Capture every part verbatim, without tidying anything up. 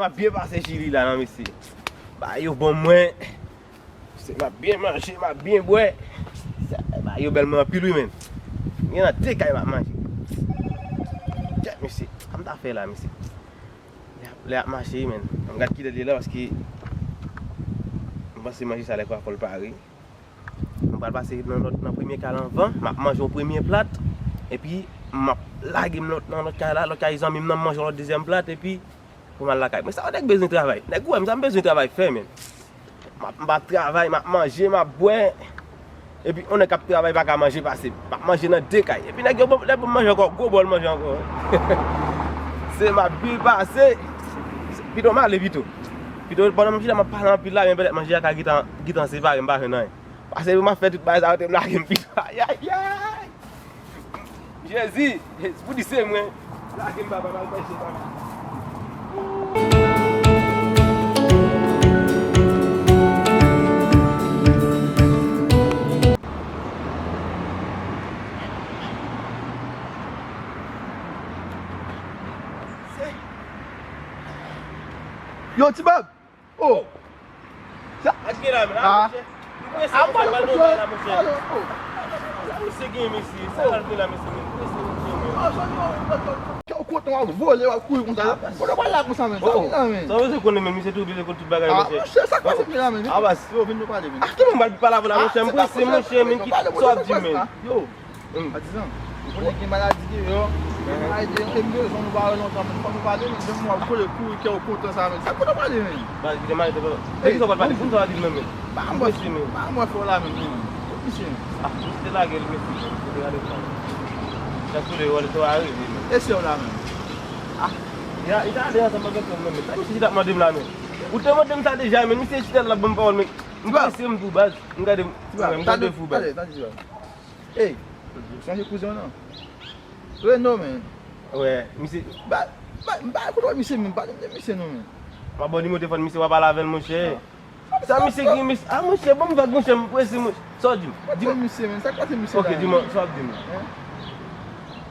M ap byen pase Chili la non mesye. Bagay yo bon mwen. Se m ap byen manje, m ap byen bwè. Sa, bagay yo bèl mwen anpil wi menn. M gen nan de kay m ap manje. Kèt mesye, sa m ta fè la mesye. Lè ap mache wi menn. M gad kilè l ye la paske m panse manje sa lè kwa fò l pare. M pral pase nan lòt, nan premye kay la anvan, m ap manje yon premye plat, epi m ap lage m lòt, nan lòt kay la, lòt kay zanmi m nan, m manje yon lòt dezyèm plat, epi pou m al lakay. Men sa yon nèg bezwen travay. Nèg ou wè m sa m bezwen travay fè menn. M ap, m ap travay, m ap manje, m ap bwè. Epi yon nèg k ap travay pa ka manje pase m. M ap manje nan de kay. Epi nèg yo bon, lè pou m manje ankò, gwo bòl manje ankò. Se m ap byen pase. Pito m ale pito. Pito pandan m chita m ap pale anpil la, men petèt manje a ka gentan, gentan separe m pa jwenn anyen. Pase pou m ap fè tout bagay sa yo te m lage m pito. Ayayay! Jezi! Pou di se mwen. Lage m papa m al pèse papa. Yo, Ti Bob! Oh! Sa, gad gen la, men, ah, monchè. Nou prese, ah, monchè, pale, pale, pale, la, monchè. Pale, oh. Sa misye gen, mesye? Sa l gen la, mesye, men? Prese, monchè, men. Ah, sa, non, kè w kontan, w ap vole, w ap kouri konsa. Ah, bas. Kote w pral la konsa, men? Sa vin la, men. Sa w bezwen konnen, men, misye tou oblije konn tout bagay, monchè. Ah, monchè, sa k pase la, men? Ah, bas. Yo, vin nou pale, men. Ah, ki moun m pral pale avè w la, monchè? M prese, monchè, men, ki sa w ap di, men? Yo. Hmm. Patizan, ou konnen gen maladi deyò. Mhm. Maladi deyò, e m bezwen nou pale lontan, men fò nou pale, men jan w ap kole kouri kè w kontan sa, men. Sa kote w pale, men? Baz, kite m ale, te pale. Hey, men kisa w pral pale? Bon, sa w di l menm, men. Pa mwen, pa mwen fè w la menm, men. Kot misye, men? Ah, misye te lage l, mesye, men. Misye te gade sa. Sa sou le wòl, sa w a rive, men. E sè w la menm? Ah, ya, li ta ale ansanm avèk mwen, men. Sa misye chita ap mande m la, men? Ou te mande m sa deja, men. Misye chita la ban m pawòl, men. M prese, m tou, baz. M gade, m gade fou, baz. Tande, tande, tande, Ey, sonje kouzen w nan? Reno, men. Wè, misye. Ba, ba, ba, kote w misye, men? Pale m de misye, non, men. M ap ba w nimewo telefòn misye, w a pale avè l, monchè. Sa misye gen, misye? Ah, monchè, ban m vag, monchè, m prese, monchè. Sa w di m? Di m. Misye, men, sa k pase misye la? Ok, di m, sa w ap di m? Hein?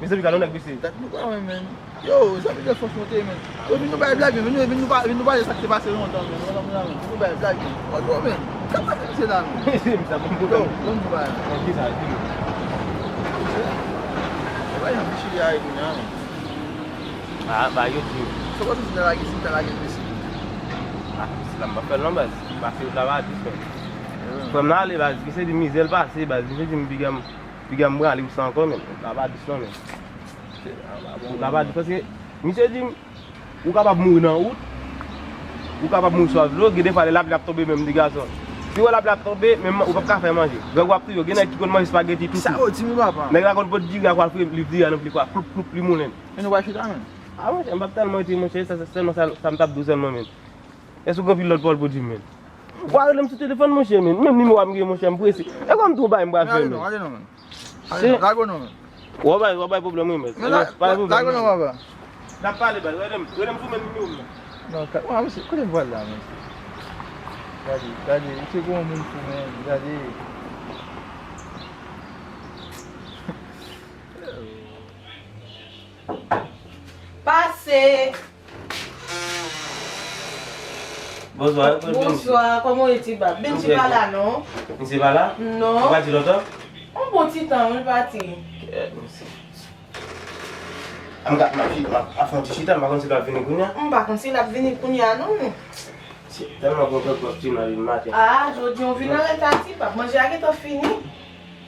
Mezanmi, gade yon nèg, mesye. Dat nou pa wè, men. Yo, zanmi de fòs monte, men. Yo, vin nou bay blag, men. Vin, vin nou pa, vin nou pale sa k te pase lontan, men. Lontan, lontan, men. Vin nou bay blag, men. Yo, men. Sa k pase misye la, men? Mesye, misye ap ban m pwoblèm. Yo, ban m di bagay. Bon, kisa? Di m. E pa jan misye a ye kounye a, men. Ah, ba, yo di m. Sa w panse si m ta lage, si m ta lage misye? Ah, misye la, m p ap fè l non, baz. M pase wout la pa dis, men. Frè m nan ale, baz. Misye di m mizè l pase, baz. Misye di m piga m Piga m prale ou sa ankò, men. Sa pa dis non, men. Sa pa dis, paske misye di m, ou kapab mouri nan wout, ou kapab mouri sou dlo, gen defwa lè lapli ap tonbe menm, ti gason. Si w wè lapli ap tonbe, menm ou p ap ka fè manje. Grangou ap touye w, gen nèg ki konn manje spageti tou. Sa yo di m, papa? Nèg la konn pot diri ak wal fri, li vire a nan pli kwa, ploup, ploup, li moulen. Men nou pa chita, men. Ah, monchè, m p ap tèlman rete, monchè, sa, sa, sèlman sa, sa m t ap di w sèlman, men. Èske w gen anpil lòt pawòl pou di m, men? Ou pa rele m sou telefòn, monchè, men. Menm nimewo a m gen, monchè, m prese. E kòm tou bay m pral fè, men. Ale non, ale non, men. Ale non, lage w non, men. W ap bay, w ap bay pwoblèm, wi, men. Men la, pa gen pwoblèm, lage w non, papa. N ap pale, baz. Rele m, rele m sou menm nimewo m nan. Non, ka, wa, mesye, kote m pral la, men? Gade, gade, misye gon moun fou, men. Gade. Pase! Bonswa, e kote Benji? Bonswa, kòman w ye, ti bab? Benji pa la, non? Misye pa la? Non. Li pati lontan? Yon bon ti tan, wi, li pati. Kèt, misye. A, m ka, m ap chi-, m ap, ap fè yon ti chita, m pa konn si l ap vini kounye a. M pa konn si l ap vini kounye a, non. Si, tèlman gon pèp pèp ti nan li maten. A, jodi w vin an reta, ti bab. Manje a gentan fini.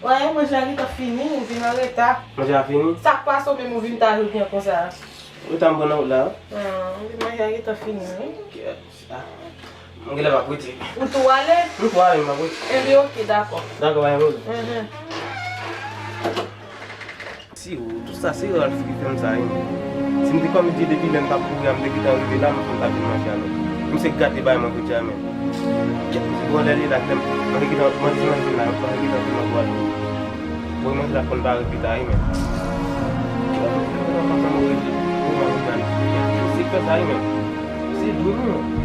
Wè, manje a gentan fini, ou vin an reta. Manje a fini? Sa k pase w menm ou vin ta jodi a konsa? Ou ta m pran nan wout la, wi. Ah, manje a gentan fini, wi. Ok, ah. Mwen genlè m ap rete. Ou tou ale? M tou ale, m ap rete. Enben, ok, dakò. Dakò, pa gen pwoblèm. Mhm. Si ou, tout sa, se Ralph ki fè m sa, wi. Si m te kòm di depi lè m t ap kouri a, m te gentan rive la, m, m t ap vin manje avè w. Misye gate bagay mwen kounye a, men. Kèt, misye pran lè li la, lè m, mwen te gentan, mwen te manje la, mwen te gentan fè manje avè w. Bon, manje la konn pare pita, wi, men. Kèt, misye konn ap pase move moman, wi, men. Misye k fè sa, wi, men. Se dwe, non.